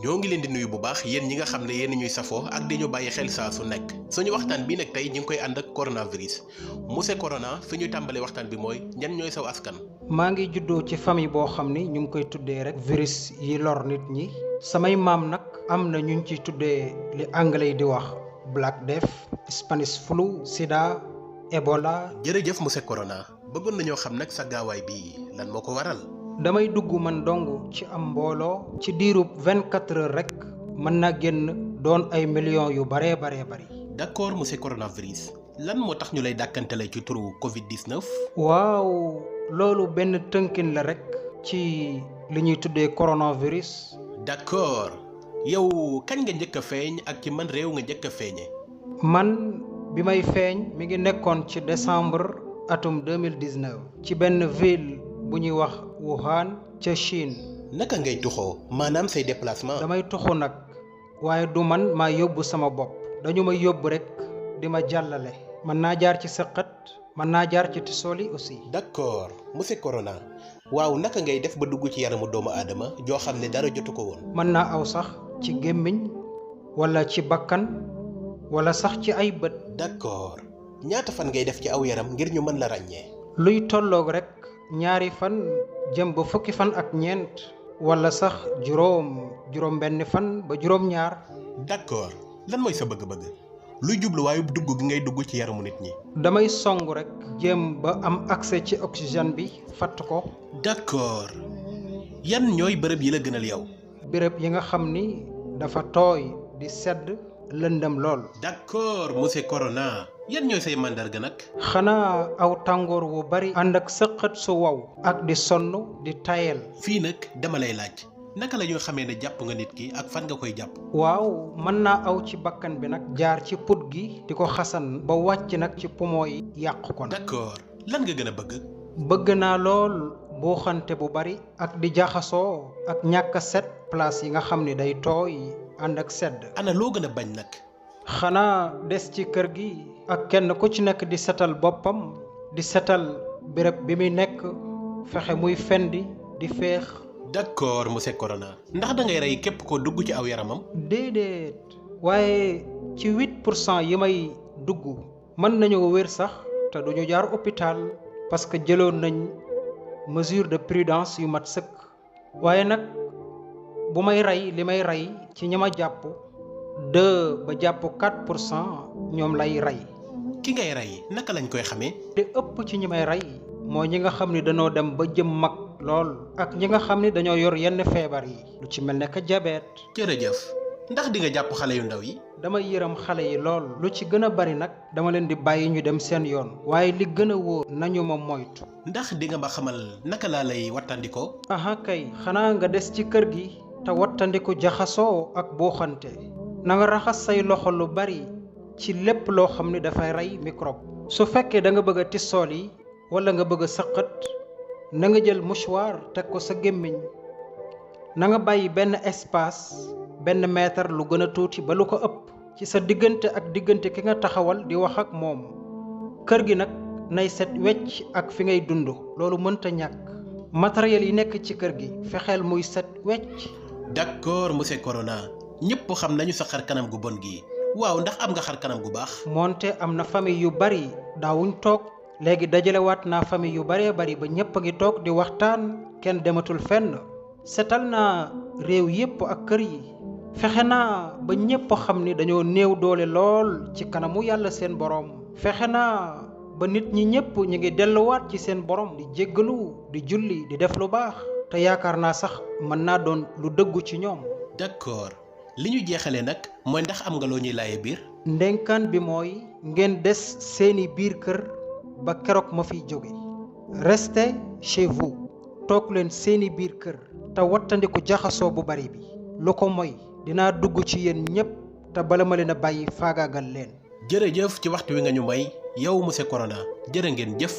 ñoo ngi leen di nuyu bu baax yéen ñi nga xam ne yéen ñuy safoo ak di ñu bàyyi xel saa su nekk suñu waxtaan bi nag tey ñu ngi koy ànd ak coronavirus monsieur Corona fi ñuy tàmbalee waxtaan bi mooy ñan ñooy saw askan. maa ngi juddoo ci famille boo xam ni ñu ngi koy tuddee rek virus yi lor nit ñi samay maam nag am na ñu ngi ciy tuddee li anglais yi di wax Black Death, Spanish flu, Sida, Ebola. jërëjëf monsieur Corona bëggoon nañoo xam nag sa gaawaay bi lan moo ko waral. damay dugg man dong ci am mbooloo ci diirub 24 heures rek mën naa génn doon ay millions yu baree bari. d'accord monsieur coronavirus lan moo tax ñu lay dàkkantale ci turu Covid 19. waaw loolu benn tënkin la rek ci li ñuy tuddee coronavirus. d'accord yow kañ nga njëkk a feeñ ak ci man réew nga njëkk a feeñe. man bi may feeñ mi ngi nekkoon ci décembre atum 2019 ci benn ville bu ñuy wax Wuhan ca Chine. naka ngay tuxoo maanaam say déplacement. damay tuxu nag waaye du man maa yóbbu sama bopp dañu ma yóbbu rek di ma jàllale. mën naa jaar ci sëqat mën naa jaar ci tisoli aussi. d'accord monsieur Corona waaw naka ngay def ba dugg ci yaramu doomu aadama joo xam ne dara jotu ko woon. mën naa aw sax ci gémmiñ wala ci bakkan wala sax ci ay bët. d'accord ñaata fan ngay def ci aw yaram ngir ñu mën la ràññee. luy tolloog rek ñaari fan jëm ba fukki fan ak ñeent wala sax juróom benn fan ba juróom ñaar. d'accord lan mooy sa bëgg-bëgg luy jubluwaayu dugg gi ngay dugg ci yaramu nit ñi. damay song rek jéem ba am accès ci oxygène bi fatt ko. d'accord yan ñooy bërëb yi la gënal yow. béréb yi nga xam ni dafa tooy di sedd lëndëm lool. d'accord monsieur Corona yan ñooy say màndarga nag. xanaa aw tàngoor wu bari ànd ak sëqët su wow ak di sonn di tayel. fii nag dama lay laaj naka la ñuy xamee ne jàpp nga nit ki ak fan nga koy jàpp. waaw mën naa aw ci bakkan bi nag jaar ci put gi di ko xasan ba wàcc nag ci poumon yi yàq ko nag. d'accord lan nga gën a bëgg. bëgg naa lool buuxante bu bari ak di jaxasoo ak ñàkk a set place yi nga xam ni day tooy ànd ak sedd. ana loo gën a bañ nag. xanaa des ci kër gi ak kenn ku ci nekk di setal boppam di setal béréb bi muy nekk fexe muy fendi di féex. d'accord monsieur Corona ndax da ngay rey képp ko dugg ci aw yaramam. déedéet waaye ci 8% yi may dugg mën nañoo wér sax te duñu jaar hôpital parce que jëloon nañ mesure de prudence yu mat sëkk. waaye nag bu may rey li may rey ci ñi ma jàpp 2 ba jàpp 4% ñoom lay rey. ki ngay rey naka lañ koy xamee. te ëpp ci ñi may rey mooy ñi nga xam ni dañoo dem ba jëm mag lool ak ñi nga xam ni dañoo yor yenn feebar yi lu ci mel ne que diabète. jërëjëf ndax di nga jàpp xale yu ndaw yi. damay yërëm xale yi lool lu ci gën a bari nag dama leen di bàyyi ñu dem seen yoon waaye li gën a wóor nañu ma moytu. ndax di nga ma xamal naka laa lay wattandikoo. aha kay xanaa nga des ci kër gi te wattandiku jaxasoo ak buuxante na nga raxas say loxo lu bari ci lépp loo xam ni dafay rey microbe. su fekkee da nga bëgg a tissool yi wala nga bëgg a sëqat na nga jël mouchoir teg ko sa gémmiñ na nga bàyyi benn espace benn mètre lu gën a tuuti ba lu ko ëpp ci sa diggante ak diggante ki nga taxawal di wax ak moom. kër gi nag nay set wecc ak fi ngay dund loolu mënta ñàkk. matériel yi nekk ci kër gi fexeel muy set wecc. d'accord monsieur Corona ñëpp xam nañu sa xar kanam gu bon gi waaw ndax am nga xar kanam gu baax. moonte am na famille yu bari daawuñ toog léegi dajalewaat naa famille yu baree bari ba ñëpp a ngi toog di waxtaan kenn dematul fenn. setal naa réew yépp ak kër yi fexe naa ba ñëpp xam ni dañoo néew doole lool ci kanamu yàlla seen borom. fexe naa ba nit ñi ñëpp ñu ngi delluwaat ci seen borom di jéggalu di julli di def lu baax te yaakaar naa sax mën naa doon lu dëggu ci ñoom. d'accord li ñu jeexalee nag mooy ndax am nga loo ñuy laaye biir. ndénkaan bi mooy ngeen des seeni biir kër ba keroog ma fiy jóge. restez chez vous toog leen seeni biir kër te wattandiku jaxasoo bu bari bi lu ko moy dinaa dugg ci yéen ñépp te bala ma leen a bàyyi faagaagal leen. jërëjëf ci waxtu wi nga ñu may yow monsieur Corona jërë ngeen jëf.